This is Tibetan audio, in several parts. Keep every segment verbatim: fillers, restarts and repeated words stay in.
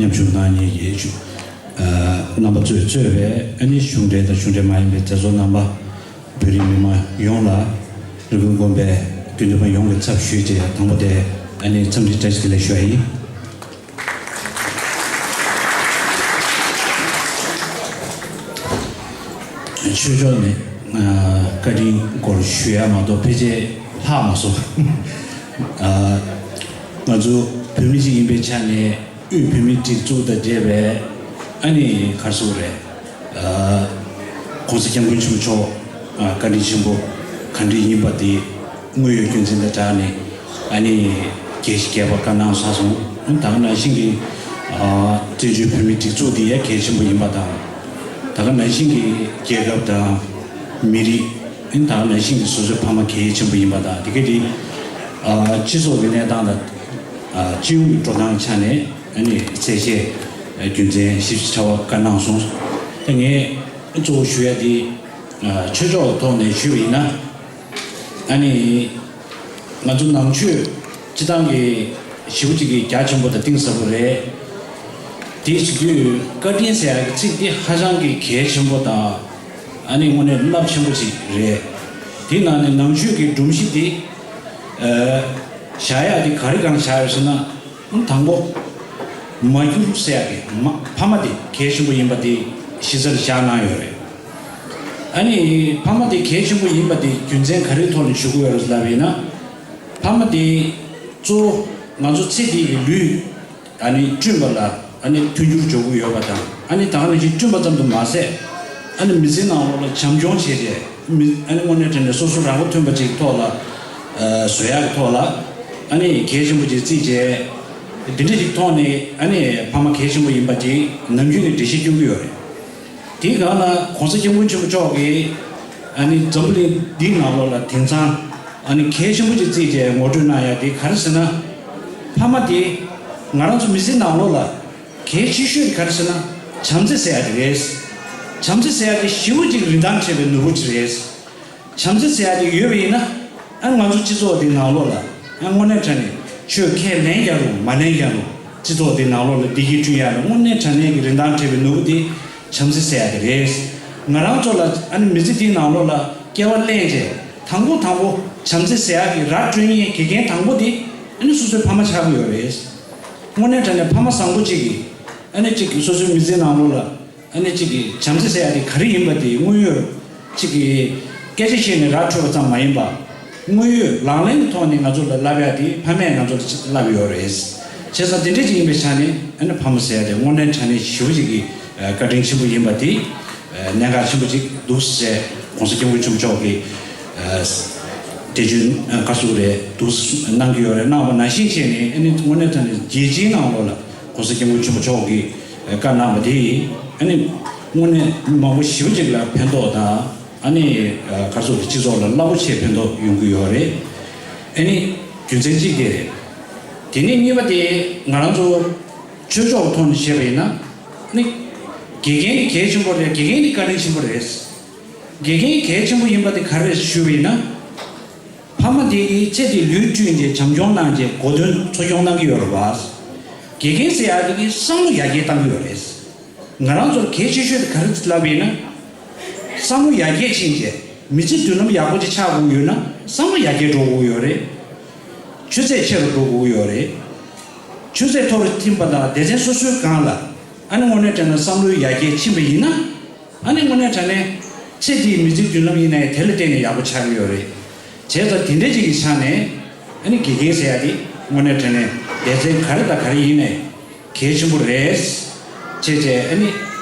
མཉམ་ཞུགས་གནང་མཁན་གྱི་ཨ་རྣམ་པ་ཚོས་གཙོས་པའི་ཨ་ནི་གཞུང་འབྲེལ་དང་གཞུང་འབྲེལ་མ་ཡིན་པའི་མཛད་གཙོ་རྣམ་པ། བོད་རིགས་མི་མང་ཡོངས་ལ། རི་ཀོན་དགོན་པའི་དགེ་འདུན་པ་ཡོངས་ཀྱི་ཚབ་ཞུས་ཏེ། དང་པོ་དེ་ཨ་ནི་འཚམས་འདྲི་བཀྲ་ཤིས་བདེ་ལེགས་ཞུ་བ་ཡིན། ཆོས་ཕྱོགས་ནས་ཨ་བཀའ་དྲིན་སྐོར་ཞུ་ཡ་མ་གཏོགས་ཕལ་ཆེར་ལྷག་མ་སོང་། ཨ་ང་ཚོ་བོད་མི་ཞིག་ཡིན་པའི་ཆ་ནས། དབུས་བོད་མིའི་སྒྲིག་འཛུགས་དང་འབྲེལ་བའི་ཨ་ནི་ག་རེ་ཟེར་དགོས་རེད། ཨ་༸གོང་ས་༸སྐྱབས་མགོན་ཆེན་པོ་མཆོག་ཨ་བཀའ་དྲིན་ཆེན་པོ་ག་འདྲ་ཡིན་པ་དེ་དངོས་ཡོད་རྒྱུ་མཚན་དང་སྦྲགས་ནས་ཨ་ནི་རྒྱས་ཤིང་རྒྱས་པ་བཀའ་གནང་གནང་སོང་། ད་ག་ནང་བཞིན་གྱི་ཨ་བཙན་བྱོལ་བོད་མིའི་སྒྲིག་འཛུགས་དེ་ཡང་གལ་ཆེན་པོ་ཡིན་པ་དང་། ད་ག་ནང་བཞིན་གྱི་རྒྱལ་ཁབ་དང་མི་རིགས། ད་ག་ནང་བཞིན་གྱི་སོ་སོའི་ཕ་མ་གལ་ཆེན་པོ་ཡིན་པ་དང་། དེ་ག་དེ་ཨ་སྤྱི་ཚོགས་ཀྱི་གནས་སྟངས་དང་ཨ་སྤྱི་ཡོངས་ཀྱི་འགྲོ་སྟངས་ཆ་ནས། ཨ་ནི་གསལ་བཤད་རྒྱུ་མཚན་ཞིབ་ཕྲ་བ་བཀའ་གནང་སོང་། ད་ངས་གཙོ་བོ་ཞུ་ཡ་དེ་ཨ་ཆོས་ཕྱོགས་ཐོག་ནས་ཞུས་པ་ཡིན་ན། ཨ་ནི་ང་ཚོ་ནང་ཆོས་སྤྱི་བཏང་གི་ཞེ་པོ་ཅིག་གི་རྒྱ་ཆེན་པོ་དང་གཏིང་ཟབ་པོ་རེད། དེ་བྱེད་དུས་བཀའ་དྲིན་ཟེར་ཡ་གི་ཚིག་དེ་ཧ་ཅང་གི་གལ་ཆེན་པོ་དང་། ཨ་ནི་དངོས་གནས་རླབས་ཆེན་པོ་ཅིག་རེད། དེ་ནང་ནས་ནང་ཆོས་ཀྱི་སྒྲོམ་གཞི་དེ་ཨ་བཞག་ཡ་དེ་ག་རེ་སྒང་བཞག་ཡོད་ཟེར་ན། དང་པོ། མ་གྱུར་ཟེར་ཡག་གི་མ་ཕ་མ་དེ་གལ་ཆེན་པོ་ཡིན་པ་དེ་གཞི་རྩར་བཞག་གནང་ཡོད་རེད། ཨ་ནི་ཕ་མ་དེ་གལ་ཆེན་པོ་ཡིན་པ་དེ་རྒྱུ་མཚན་ག་རེའི་ཐོག་ནས་ཞུ་གི་ཡོད་རེད་ལབ་ཡིན་ན། ཕ་མ་དེ་གཙོ་བོ་ང་ཚོ་ཚེ་འདི་གི་ལུས་ཨ་ནི་བསྐྲུན་པ་ལ་ཨ་ནི་མཐུན་འགྱུར་འཇོག་གི་ཡོད་པ་དང་། ཨ་ནི་ད་ག་ནང་བཞིན་བསྐྲུན་པ་ཙམ་དུ་མ་ཟད། ཨ་ནི་མི་ཚེ་ནང་ལོགས་ལ་བྱམས་སྐྱོང་བྱས་རྗེས། མི་ཨ་ནི་དངོས་གནས་དྲང་གནས་སོ་སོ་རང་མགོ་ཐོན་པ་ཅིག་ཐོག་ལ་ཨ་བཟོ་ཡག་གི་ཐོག་ལ་ཨ་ནི་གལ་ཆེན་པོ་ཅིག་བརྩིས་བྱས། འདི་འདྲ་ཅིག་ཐོག་ནས་ཨ་ནི་ཕ་མ་གལ་ཆེན་པོ་ཡིན་པ་ཅིག་ནམ་རྒྱུན་ནས་འགྲེལ་བཤད་སྐྱོན་གྱི་ཡོད་རེད། དེའི་སྒང་ལ་༸གོང་ས་༸སྐྱབས་མགོན་ཆེན་པོ་མཆོག་གིས་ཨ་ནི་འཛམ་བུ་གླིང་འདིའི་ནང་ལོགས་ལ་དེང་སང་ཨ་ནི་གལ་ཆེན་པོ་ཅིག་བརྩིས་བྱས་ངོ་སྤྲོད་གནང་ཡག་དེ་ག་རེ་ཟེར་ན། ཕ་མ་དེ་ང་རང་ཚོ་མི་ཚེའི་ནང་ལོགས་ལ་གལ་ཆེ་ཤོས་དེ་ག་རེ་ཟེར་ན། བྱམས་བརྩེ་ཟེར་ཡག་དེ་རེད། བྱམས་བརྩེ་ཟེར་ཡག་དེ་ཞེ་པོ་ཅིག་རིན་ཐང་བྲལ་བའི་ནོར་བུ་ཅིག་རེད། བྱམས་བརྩེ་ཟེར་ཡག་དེ་ཡོད་པ་ཡིན་ན། ཨ་ང་ཚོ་སྤྱི་ཚོགས་དེ་ནང་ལོགས་ལ་ཨ་དངོས་གནས་དྲང་གནས་ཆོས་ཁས་ལེན་རྒྱག་རུང་མ་ལེན་རྒྱག་རུང་། སྤྱི་ཚོགས་དེ་ནང་ལོགས་ལ་བདེ་སྐྱིད་བསྐྲུན་ཡག་ལ་དངོས་གནས་དྲང་གནས་ཀྱི་རིན་ཐང་བྲལ་བའི་ནོར་བུ་དེ་བྱམས་བརྩེ་ཟེར་ཡག་དེ་རེད། ང་རང་ཚོ་ལ་ཨ་ནི་མི་ཚེ་དེའི་ནང་ལོགས་ལ་སྐྱེ་བ་ལེན་བྱས་དང་པོ་དང་པོ་བྱམས་བརྩེ་ཟེར་ཡག་གི་ར་སྤྲོད་མཁན་དགེ་རྒན་དང་པོ་དེ་ཨ་ནི་སོ་སོའི་ཕ་མ་ཆགས་ཀྱི་ཡོད་རེད། དངོས་གནས་དྲང་གནས་ཕ་མ་བཟང་པོ་གཅིག་གིས་ཨ་ནི་གཅིག་གིས་སོ་སོའི་མི་ཚེའི་ནང་ལོགས་ལ་ཨ་ནི་གཅིག་གིས་བྱམས་བརྩེ་ཟེར་ཡག་དེ་ག་རེ་ཡིན་པ་དེ་དངོས་ཡོད་གཅིག་གིས་སྐད་ཆ་བཤད་ནས་ར་འཕྲོད་པ་ཙམ་མ་ཡིན་པ། དངོས་ཡོད་ལག་ལེན་གྱི་ཐོག་ནས་ང་ཚོ་ལ་བསླབ་ཡག་དེ་ཕ་མས་ང་ཚོ་ལ་བསླབ་ཡོད་རེད། བྱས་ཙང་དེ་འདྲ་ཅིག་ཡིན་པའི་ཆ་ནས་ཨ་ནི་ཕ་མ་ཟེར་ཡག་དེ་དངོས་གནས་དྲང་གནས་ཞེ་པོ་ཅིག་གི་ཨ་བཀའ་དྲིན་ཆེན་པོ་ཡིན་པ་དེ་ཨ་གནད་འགག་ཆེན་པོ་ཅིག་འདུག་ཟེར་༸གོང་ས་༸སྐྱབས་མགོན་ཆེན་པོ་མཆོག་གིས་ཨ་དེ་བརྗོད་ཨ་ག་ཟེར་དགོས་རེད། འདུག་གནང་གི་ཡོད་རེད། གནང་བ་ནང་བཞིན་བྱས་ནས་ཨ་ནི་དངོས་གནས་དྲང་གནས་རྒྱལ་སྤྱིའི་ནང་ལོགས་ལ་༸གོང་ས་༸སྐྱབས་མགོན་ཆེན་པོ་མཆོག་གིས་བཀའ་གནང་བ་དེ་ཨ་ནི་དངོས་གནས་མི་མང་པོ་ཞེ་པོ་ཅིག་ལ་ཕན་ཐོགས་དང་། ཨ་ནི་ཨ་ག་ཟེར་དགོས་རེད། སྤྱི་ཚོགས་ལ་རླབས་པོ་ཆེ་ཕན་ཐོགས་ཡོང་གི་ཡོད་རེད། ཨ་ནི་རྒྱུ་མཚན་གཅིག་དེ་རེད། དེ་ནས་གཉིས་པ་དེ་ང་རང་ཚོ་ཆོས་ཕྱོགས་ཐོག་ནས་བཤད་པ་ཡིན་ན། ཨ་ནི་དགེ་རྒན་དེ་གལ་ཆེན་པོ་རེད། དགེ་རྒན་དེ་བཀའ་དྲིན་ཆེན་པོ་རེད། དགེ་རྒན་གལ་ཆེན་པོ་ཡིན་པ་དེ་ག་རེ་རེད་ཞུས་པ་ཡིན་ན། ཕ་མ་དེ་གིས་ཚེ་འདིའི་ལུས་བསྐྲུན་བྱས་བྱམས་སྐྱོང་གནང་བྱས་གོ་དོན་འཚོ་སྐྱོང་གནང་གི་ཡོད་རེད་བ། དགེ་རྒན་ཟེར་ཡག་དེ་གིས་བསམ་བློ་ཡར་རྒྱས་གཏང་གི་ཡོད་རེད། ང་རང་ཚོར་གལ་ཆེ་ཤོས་དེ་ག་རེ་ལབ་ཡིན་ན། བསམ་བློ་ཡར་རྒྱས་ཕྱིན་བྱས་མི་ཚེ་མདུན་ལམ་ཡག་པོ་ཅིག་ཆགས་དགོས་ཡོད་ན་བསམ་བློ་ཡར་རྒྱས་འགྲོ་དགོས་ཡོད་རེད། ཆུ་ཚད་ཆེ་རུ་འགྲོ་དགོས་ཡོད་རེད། ཆུ་ཚད་མཐོ་རུ་ཕྱིན་པ་དང་སྡེ་ཚན་སོ་སོའི་སྒང་ལ་ཨ་ནི་དངོས་གནས་དྲང་གནས་བསམ་བློའི་ཡར་རྒྱས་ཕྱིན་པ་ཡིན་ན། ཨ་ནི་དངོས་གནས་དྲང་གནས་ཚེ་འདིའི་མི་ཚེའི་མདུན་ལམ་ཡིན་ནའི་དེ་ལ་བརྟེན་ནས་ཡག་པོ་ཆགས་ཀྱི་ཡོད་རེད། བྱས་ཙང་དེ་འདྲ་ཅིག་གི་ཆ་ནས་ཨ་ནི་དགེ་རྒན་ཟེར་ཡག་དེ་དངོས་གནས་དྲང་གནས་སྡེ་ཚན་ག་རེ་དང་ག་རེ་ཡིན་ནའི་གལ་ཆེན་པོ་རེད། བྱས་བྱས་ཨ་ནི་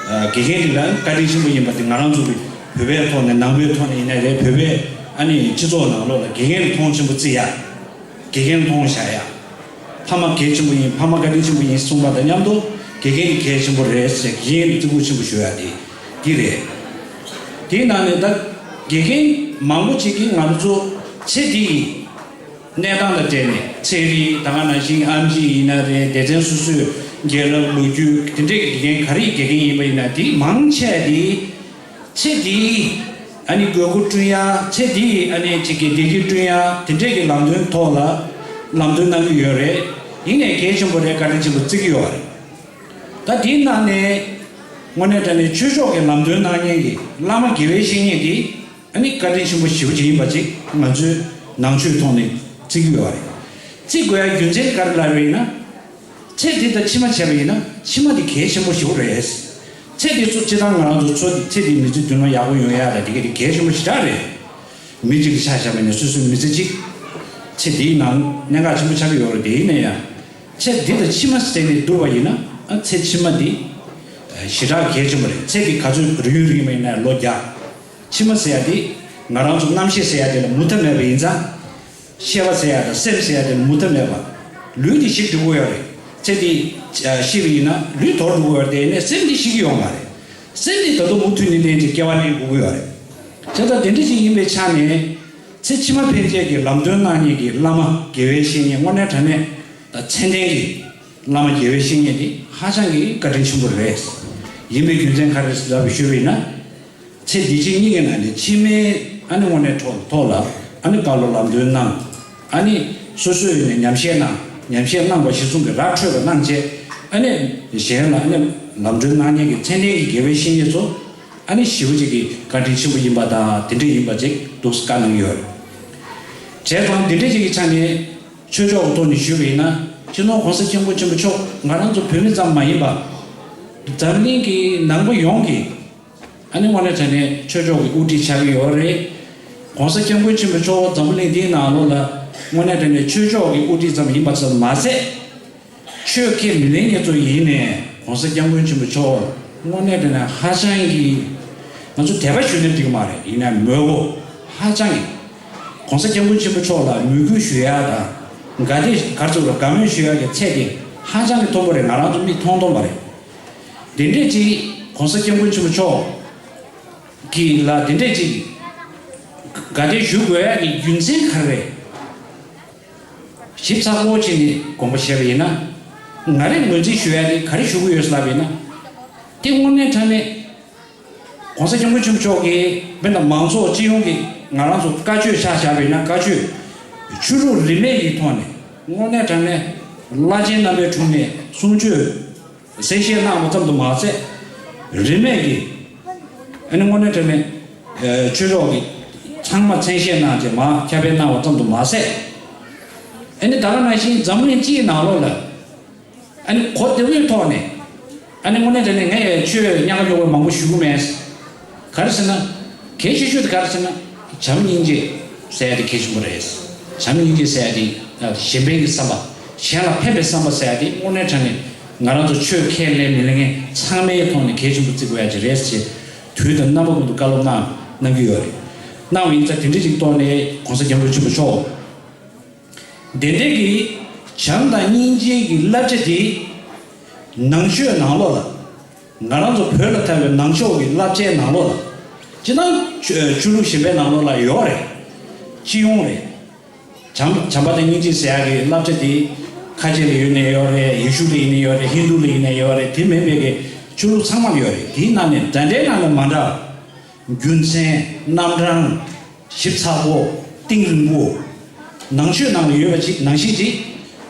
དགེ་རྒན་དེ་ལ་བཀའ་དྲིན་ཆེན་པོ་ཡིན་པ་དེ་ང་རང་ཚོ་གི་བོད་པའི་ཐོག་ནས་ནང་པའི་ཐོག་ནས་ཡིན་ནའི་རེད། བོད་པའི་ཨ་ནི་སྤྱི་ཚོགས་ནང་ལོགས་ལ་དགེ་རྒན་ལ་མཐོང་ཆེན་པོ་བརྩི་ཡག་དགེ་རྒན་མཐོང་བཞག་ཡ། ཕ་མ་གལ་ཆེན་པོ་ཡིན། ཕ་མ་བཀའ་དྲིན་ཆེན་པོ་ཡིན་གསུངས་པ་དང་མཉམ་དུ་དགེ་རྒན་གྱི་གལ་ཆེན་པོ་རེད་ཟེར། དགེ་རྒན་གྱི་བརྩི་བཀུར་ཆེན་པོ་ཞུ་ཡ་དེ་འདི་རེད། དེའི་ནང་ནས་ད་དགེ་རྒན་མང་པོ་ཅིག་གིས་ང་ཚོ་ཚེ་འདི་ཡི་གནས་སྟངས་དང་འབྲེལ་ནས་ཚན་རིག་ད་ག་ནང་བཞིན་ཨེམ་ཆི་ཡིན་ན་རེད། སྡེ་ཚན་སོ་སོའི་རྒྱལ་རབས་ལོ་རྒྱུས་དེ་འདྲས་ཀྱི་དགེ་རྒན་ག་རེ་ཡི་དགེ་རྒན་ཡིན་པ་ཡིན་ན་དེ་མང་ཆེ་བ་དེ། ཚེ་འདིའི་ཨ་ནི་དགོས་མཁོ་བསྐྲུན་ཡ། ཚེ་འདིའི་ཨ་ནི་གཅིག་གི་བདེ་སྐྱིད་བསྐྲུན་ཡ་དེ་འདྲས་ཀྱི་ལམ་སྟོན་ཐོག་ལ་ལམ་སྟོན་གནང་གི་ཡོད་རེད། ཡིན་ནའི་གལ་ཆེན་པོ་རེད། བཀའ་དྲིན་ཆེན་པོ་བརྩི་གི་ཡོད་རེད། ད་དེའི་ནང་ནས་དངོས་གནས་དྲང་གནས་ཆོས་ཕྱོགས་ཀྱི་ལམ་སྟོན་གནང་མཁན་གྱི་བླ་མ་དགེ་བའི་བཤེས་གཉེན་དེ་ཨ་ནི་བཀའ་དྲིན་ཆེན་པོ་ཞེ་པོ་ཅིག་ཡིན་པ་ཅིག་ང་ཚོའི་ནང་ཆོས་ཐོག་ནས་བརྩི་གི་ཡོད་རེད། བརྩི་དགོས་ཡ་རྒྱུ་མཚན་ག་རེ་ལབ་པ་ཡིན་ན། ཚེ་འདི་དང་ཕྱི་མ་བྱས་པ་ཡིན་ན་ཕྱི་མ་དེ་གལ་ཆེན་པོ་ཞེ་པོ་རེད། ཚེ་འདི་ཚོ་སྤྱིར་བཏང་ང་རང་ཚོ་འཚོ་ཚེ་འདིའི་མི་ཚེ་མདུན་ལམ་ཡག་པོ་ཡོང་ཡ་དང་དེ་ག་དེ་གལ་ཆེན་པོ་ཞེ་དྲག་རེད། མི་གཅིག་གི་ཆ་བཞག་པ་ཡིན་ན་སོ་སོའི་མི་ཚེ་གཅིག་ཚེ་འདིའི་ནང་གནད་འགག་ཆེན་པོ་ཆགས་ཀྱི་ཡོད་རེད། དེ་ཡིན་ན་ཡང་ཚེ་འདི་དང་ཕྱི་མ་ཟེར་ནས་བསྡུར་བ་ཡིན་ན་ཨ་ཚེ་ཕྱི་མ་འདི་ཞེ་དྲག་གལ་ཆེན་པོ་རེད། ཚེ་འདི་ག་ཚོད་རིང་རིང་མ་ཡིན་ན་ལོ་བརྒྱ། ཕྱི་མ་ཟེར་ཡ་དེ་ང་རང་ཚོ་རྣམ་ཤེས་ཟེར་ཡ་དེ་ལ་མུ་མཐའ་མེད་པ་ཡིན་ཙང་། ཤེས་པ་ཟེར་ཡ་དང་སེམས་ཟེར་ཡ་དེ་མུ་མཐའ་མེད་པ། ལུས་འདི་ཤི་འགྲོ་གི་ཡོད་རེད། ཚེ་འདི་ཤི་བ་ཡིན་ན་ལུས་དོར་འགྲོ་གི་ཡོད་རེད། དེ་ནས་སེམས་འདི་ཤི་གི་ཡོད་མ་རེད། སེམས་འདི་ད་དུང་མུ་མཐུད་ནས་གནས་ཀྱི་སྐྱེ་བ་ལེན་དགོས་ཀྱི་ཡོད་རེད། བྱས་ཙང་དེ་འདྲ་ཞིག་ཡིན་པའི་ཆ་ནས་ཚེ་ཕྱི་མ་ཕན་ཆད་ཀྱི་ལམ་སྟོན་གནང་མཁན་གྱི་བླ་མ་དགེ་བའི་བཤེས་གཉེན་དངོས་གནས་དྲང་གནས་མཚན་ལྡན་གྱི་བླ་མ་དགེ་བའི་བཤེས་གཉེན་འདི་ཧ་ཅང་གི་བཀའ་དྲིན་ཆེན་པོ་རེད། ཡིན་པའི་རྒྱུ་མཚན་ག་རེ་ལབ་ཞུས་པ་ཡིན་ན། ཚེ་འདི་ཕྱི་གཉིས་ཀྱི་ནང་ནས་ཕྱི་མའི་ཨ་ནི་དངོས་གནས་ཐོག་ཐོག་ལ་ཨ་ནི་བཀའ་སློབ་ལམ་སྟོན་གནང་། ཨ་ནི་སོ་སོའི་ནས་ཉམས་བཞེས་གནང་། ཉམས་བཞེས་གནང་བ་གཞིར་བཟུང་གི་ར་འཕྲོད་པ་གནང་བྱས་ཨ་ནི་གཞན་ལ་ཨ་ནི་ལམ་སྟོན་གནང་མཁན་གྱི་མཚན་ལྡན་གྱི་དགེ་བའི་བཤེས་གཉེན་ཚོ་ཨ་ནི་ཞེ་པོ་ཅིག་གི་བཀའ་དྲིན་ཆེན་པོ་ཡིན་པ་དང་དེ་འདྲ་ཡིན་པ་ཅིག་འདུག་སེ་བཀའ་གནང་གི་ཡོད་རེད། བྱས་ཙང་དེ་འདྲ་ཅིག་གི་ཆ་ནས་ཆོས་ཕྱོགས་ཀྱི་ཐོག་ནས་ཞུས་པ་ཡིན་ན་སྤྱི་ནོར་༸གོང་ས་༸སྐྱབས་མགོན་ཆེན་པོ་མཆོག་ང་རང་ཚོ་བོད་མི་ཙམ་མ་ཡིན་པ་འཛམ་གླིང་གི་ནང་པ་ཡོངས་ཀྱི་ཨ་ནི་དངོས་གནས་དྲང་གནས་ཆོས་ཕྱོགས་ཀྱི་དབུ་ཁྲིད་ཆགས་ཀྱི་ཡོད་རེད། ༸གོང་ས་༸སྐྱབས་མགོན་ཆེན་པོ་མཆོག་འཛམ་བུ་གླིང་འདིའི་ནང་ལོགས་ལ་དངོས་གནས་དྲང་གནས་ཆོས་ཕྱོགས་ཀྱི་དབུ་ཁྲིད་ཙམ་ཡིན་པ་ཙམ་མ་ཟད། ཆོས་ཁས་མི་ལེན་མཁན་ཚོ་ཡིན་ནའི་༸གོང་ས་༸སྐྱབས་མགོན་ཆེན་པོ་མཆོག་དངོས་གནས་དྲང་གནས་ཧ་ཅང་གི་ང་ཚོ་དད་པ་ཞུ་ན་འགྲིག་གི་མ་རེད། ཡིན་ནའི་མོས་གུས་ཧ་ཅང་གི་༸གོང་ས་༸སྐྱབས་མགོན་ཆེན་པོ་མཆོག་ལ་མོས་གུས་ཞུ་ཡ་དང་དགའ་དད་ག་རེ་ཟེར་དགོས་རེད། དགའ་མོས་ཞུ་ཡ་གི་ཚད་དེ་ཧ་ཅང་གི་མཐོན་པོ་རེད། ང་རང་ཚོ་མིག་མཐོང་མཐོང་པ་རེད། དེ་འདྲས་ཅིག་༸གོང་ས་༸སྐྱབས་མགོན་ཆེན་པོ་མཆོག་གི་ལ་དེ་འདྲས་ཅིག་དགའ་དད་ཞུ་དགོས་ཡ་གི་རྒྱུ་མཚན་ག་རེ་རེད། ཞིབ་ཚགས་པོ་བྱས་ནས་དགོངས་པ་བཞེས་པ་ཡིན་ན། ང་རས་ངོས་འཛིན་ཞུ་ཡ་དེ་ག་རེ་ཞུ་གི་ཡོད་ཟེར་ལབ་པ་ཡིན་ན། དེ་དངོས་གནས་དྲང་གནས་༸གོང་ས་༸སྐྱབས་མགོན་ཆེན་པོ་མཆོག་གིས་དཔེར་ན་མང་ཚོགས་སྤྱི་ཡོངས་ཀྱི་ང་རང་ཚོ་བཀའ་ཆོས་ཆ་བཞག་པ་ཡིན་ན་བཀའ་ཆོས་ཆོས་ལུགས་རིས་མེད་ཀྱི་ཐོག་ནས་དངོས་གནས་དྲང་གནས་བླ་ཆེན་རྣམ་པའི་དྲུང་ནས་གསུང་ཆོས་གསན་བཞེས་གནང་བ་ཙམ་དུ་མ་ཟད། རིས་མེད་ཀྱི་ཨ་ནི་དངོས་གནས་དྲང་གནས་ཆོས་ཕྱོགས་ཀྱི་ཚང་མ་མཚན་བཞེས་གནང་བྱས་མར་ཁྱབ་སྤེལ་གནང་བ་ཙམ་དུ་མ་ཟད། ཨ་ནི་ད་ག་ནང་བཞིན་འཛམ་གླིང་སྤྱིའི་ནང་ལོགས་ལ་ཨ་ནི་གོ་བདེ་བོའི་ཐོག་ནས་ཨ་ནི་དངོས་གནས་དྲང་གནས་ངས་ཆོས་ཉག་ག་ཉོག་པ་མང་པོ་ཞུ་གི་མེད། ག་རེ་ཟེར་ན། གལ་ཆེ་ཤོས་དེ་ག་རེ་ཟེར་ན། བྱམས་སྙིང་རྗེ་ཟེར་ཡ་དེ་གལ་ཆེན་པོ་རེད། བྱམས་སྙིང་རྗེ་ཟེར་ཡ་དེ་གཞན་ཕན་གྱི་བསམ་པ། གཞན་ལ་ཕན་པའི་བསམ་པ་ཟེར་ཡ་དེ་དངོས་གནས་དྲང་གནས་ང་རང་ཚོ་ཆོས་ཁས་ལེན་མི་ལེན་མཁན་ཚང་མའི་ཐོག་ནས་གལ་ཆེན་པོ་བརྩི་དགོས་ཡ་ཅིག་རེད་ཅེས་དུས་དང་རྣམ་པ་ཀུན་ཏུ་བཀའ་སློབ་གནང་གནང་གི་ཡོད་རེད། གནང་བ་ཡིན་ཙང་དེ་འདྲ་ཅིག་ཐོག་ནས་༸གོང་ས་༸སྐྱབས་མགོན་ཆེན་པོ་མཆོག་དེ་འདྲའི་གི་བྱམས་དང་སྙིང་རྗེའི་གི་བསླབ་བྱ་དེ་ནང་ཆོས་ནང་ལོགས་ལ། ང་རང་ཚོ་བོད་ལ་དར་བའི་ནང་ཆོས་ཀྱི་བསླབ་བྱའི་ནང་ལོགས་ལ། སྤྱིར་བཏང་ཆོས་ཆོས་ལུགས་གཞན་པའི་ནང་ལོགས་ལ་ཡོད་རེད། སྤྱི་ཡོངས་རེད། བྱམས་བྱམས་པ་དང་སྙིང་རྗེ་ཟེར་ཡག་གི་བསླབ་བྱ་དེ་ཁ་ཆེ་ལ་ཡོད་ནའི་ཡོད་རེད། ཡེ་ཤུ་ལ་ཡིན་ནའི་ཡོད་རེད། ཧིན་དུ་ལ་ཡིན་ནའི་ཡོད་རེད། དེ་མིན་པའི་གི་ཆོས་ལུགས་ཚང་མ་ལ་ཡོད་རེད། དེའི་ནང་ནས་འདྲ་འདྲའི་ནང་ལ་མ་འདྲ་བ། རྒྱུ་མཚན། རྣམ་གྲངས། ཞིབ་ཚགས་པོ། གཏིང་རིང་པོ། ནང་ཆོས་ནང་ལ་ཡོད་པ་ཅིག་ནང་བཞིན་ཅིག་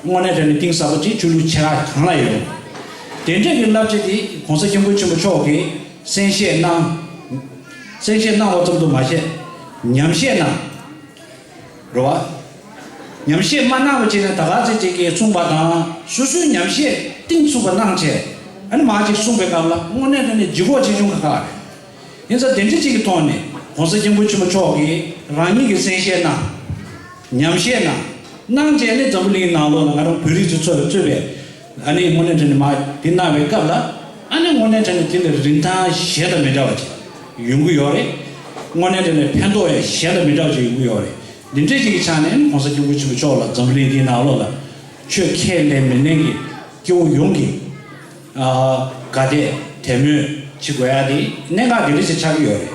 དངོས་གནས་དྲང་གནས་གཏིང་ཟབ་པོ་ཅིག་ཆོས་ལུགས་ཆེ་ཁག་གང་ལ་ཡོད། དེ་འདྲ་གི་བསླབ་བྱ་དེ་༸གོང་ས་༸སྐྱབས་མགོན་ཆེན་པོ་མཆོག་གིས་གསན་བཞེས་གནང་། གསན་བཞེས་གནང་བ་ཙམ་དུ་མ་ཟད། ཉམས་བཞེས་གནང་། རེད་བ། ཉམས་བཞེས་མ་གནང་བ་བྱས་ནས་ད་ག་ཚོད་ཅིག་གིས་གསུངས་པ་དང་སོ་སོའི་ཉམས་བཞེས་གཏིང་ཚུགས་པ་གནང་བྱས་ཨ་ནི་མར་ཅིག་གསུངས་པའི་སྐབས་ལ་དངོས་གནས་དྲང་གནས་ལྗིད་ཁོག་ཆེ་ཆུང་ཁག་ཁག་རེད། ཡིན་ཙང་དེ་འདྲ་ཅིག་གི་ཐོག་ནས་༸གོང་ས་༸སྐྱབས་མགོན་ཆེན་པོ་མཆོག་གིས་རང་ཉིད་ཀྱིས་གསན་བཞེས་གནང་། ཉམས་བཞེས་གནང་། གནང་བྱས་ནས་འཛམ་བུ་གླིང་ནང་ལོགས་ལ་ང་རང་བོད་རིགས་ཚོས་གཙོས་པའི་ཨ་ནི་དངོས་གནས་དྲང་གནས་མར་དེ་གནང་བའི་སྐབས་ལ་ཨ་ནི་དངོས་གནས་དྲང་གནས་དེ་ལས་རིན་ཐང་གཞན་དང་མི་འདྲ་བ་ཅིག་ཡོང་གི་ཡོད་རེད། དངོས་གནས་དྲང་གནས་ཕན་ཐོགས་ཡང་གཞན་དང་མི་འདྲ་བ་ཅིག་ཡོང་གི་ཡོད་རེད། འདི་འདྲ་ཅིག་གི་ཆ་ནས་༸གོང་ས་༸སྐྱབས་མགོན་ཆེན་པོ་མཆོག་ལ་འཛམ་བུ་གླིང་འདིའི་ནང་ལོགས་ལ་ཆོས་ཁས་ལེན་མི་ལེན་གྱི་སྐྱེ་བོ་ཡོངས་ཀྱི་ཨ་དགའ་དད་དད་མོས་བྱེད་དགོས་ཡ་དེ་གནད་འགག་དེ་འདྲ་ཞིག་ཆགས་ཀྱི་ཡོད་རེད།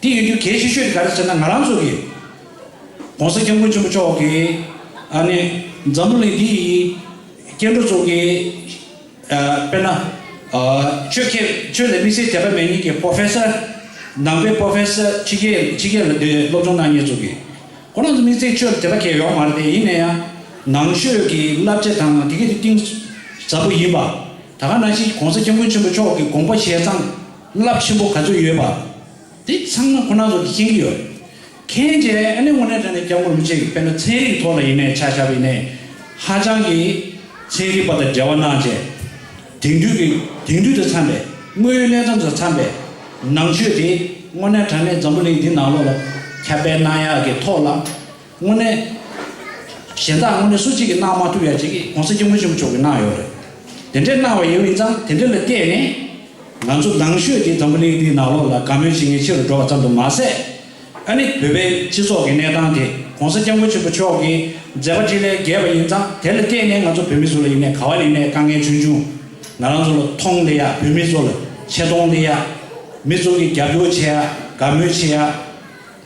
དེ་ཡིན་དུས་གལ་ཆེ་ཤོས་དེ་ག་རེ་ཟེར་ན་ང་རང་ཚོ་གི་༸གོང་ས་༸སྐྱབས་མགོན་ཆེན་པོ་མཆོག་གིས་ཨ་ནི་འཛམ་བུ་གླིང་འདི་ཡི་སྐྱེ་འགྲོ་ཚོ་གི་ཨ་དཔེར་ན་ཨ་ཆོས་ཁས་ཆོས་ལ་དམིགས་བསལ་དད་པ་མེད་མཁན་གྱི་པོ་ཧྥེ་སར་ནང་པའི་པོ་ཧྥེ་སར་ཕྱི་རྒྱལ་ཕྱི་རྒྱལ་ལ་དེ་སློབ་སྦྱོང་གནང་མཁན་ཚོ་གི་ཁོ་རང་ཚོ་དམིགས་བསལ་ཆོས་ལ་དད་པ་གང་ཡང་ཡོད་མ་རེད་དེ། ཡིན་ན་ཡང་ནང་ཆོས་ཀྱི་བསླབ་བྱ་དང་དེ་ག་དེ་གཏིང་ཟབ་པོ་ཡིན་པ། ད་ག་ནང་བཞིན་གོང་ས་སྐྱབས་མགོན་ཆེན་པོ་མཆོག་གི་དགོངས་པ་བཞེས་སྟངས་རླབས་ཆེན་པོ་ག་ཚོད་ཡོད་པ། དེ་ཚང་མ་ཁོ་རང་ཚོ་གིས་མཁྱེན་གྱི་ཡོད་རེད། མཁྱེན་བྱས་ཨ་ནི་དངོས་གནས་དྲང་གནས་སྐྱབས་མགོན་རིན་པོ་ཆེ་གིས་དཔེར་ན་ཚན་རིག་ཐོག་ལ་ཡིན་ནའི་ཆ་བཞག་པ་ཡིན་ནའི་ཧ་ཅང་གི་ཚན་རིག་པ་དང་འབྲེལ་བ་གནང་བྱས། དེང་དུས་ཀྱི་དེང་དུས་དང་འཚམས་པའི་དངོས་ཡོད་གནས་སྟངས་དང་འཚམས་པའི་ནང་ཆོས་དེ་དངོས་གནས་དྲང་གནས་འཛམ་བུ་གླིང་འདི་ནང་ལོགས་ལ་ཁྱབ་སྤེལ་གནང་ཡག་གི་ཐོག་ལ། དངོས་གནས། གཞན་དག་དངོས་གནས་སུ་གཅིག་གིས་གནང་མ་ཐུབ་ཡ་གཅིག་གིས་གོང་ས་སྐྱབས་མགོན་ཆེན་པོ་མཆོག་གིས་གནང་ཡོད་རེད། དེ་འདྲས་གནང་བ་ཡིན་པ་ཡིན་ཙང་དེ་འདྲས་ལ་བལྟས་ནས། ང་ཚོ་ནང་ཆོས་དེ་འཛམ་བུ་གླིང་འདིའི་ནང་ལོགས་ལ་དགའ་མོས་བྱེད་མཁན་ཆེ་རུ་འགྲོ་བ་ཙམ་དུ་མ་ཟད། ཨ་ནི་བོད་པའི་སྤྱི་ཚོགས་ཀྱི་གནས་སྟངས་དེ་གོང་ས་སྐྱབས་མགོན་ཆེན་པོ་མཆོག་གི་མཛད་པ་འཕྲིན་ལས་རྒྱས་པ་ཡིན་ཙང་དེ་ལ་བལྟས་ནས་ང་ཚོ་བོད་མི་ཚོ་ལ་ཡིན་ནའི་ག་བ་ལ་ཡིན་ནའི་དཀའ་ངལ་ཆུང་ཆུང་། ང་རང་ཚོ་ལ་མཐོང་སླེབས་ཡ། བོད་མི་ཚོ་ལ་ཆེ་མཐོང་སླེབས་ཡ། མི་ཚོ་གིས་རྒྱབ་སྐྱོར་བྱེད་ཡ། དགའ་མོས་བྱེད་ཡ།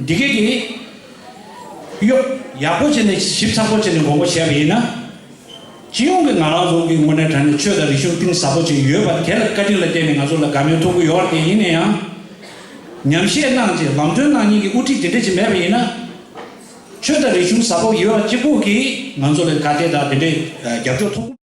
འདི་གས་ཀྱི། གཡོག་ཡག་པོ་བྱས་ནས་ཞིབ་ཚགས་པོ་བྱས་ནས་དགོངས་པ་བཞེས་པ་ཡིན་ན། སྤྱི་ཡོངས་ཀྱི་ང་རང་ཚོ་གི་དངོས་གནས་དྲང་གནས་ཆོས་དང་རིག་གཞུང་གཏིང་ཟབ་པོ་ཅིག་ཡོད་པ་དེ་ལ་བཀའ་དྲིན་ལ་བརྟེན་ནས་ང་ཚོ་ལ་དགའ་མོས་ཐོབ་ཀྱི་ཡོད་རེད། དེ་ཡིན་ན་ཡང་། ཉམས་བཞེས་གནང་བྱས་ལམ་སྟོན་གནང་མཁན་གྱི་དབུ་ཁྲིད་དེ་འདྲ་ཅིག་མེད་པ་ཡིན་ན། ཆོས་དང་རིག་གཞུང་ཟབ་པོ་ཡོད་པ་གཅིག་པུ་གིས་ང་ཚོ་ལ་དགའ་དད་དང་དེ་འདྲའི་རྒྱབ་སྐྱོར་ཐོབ།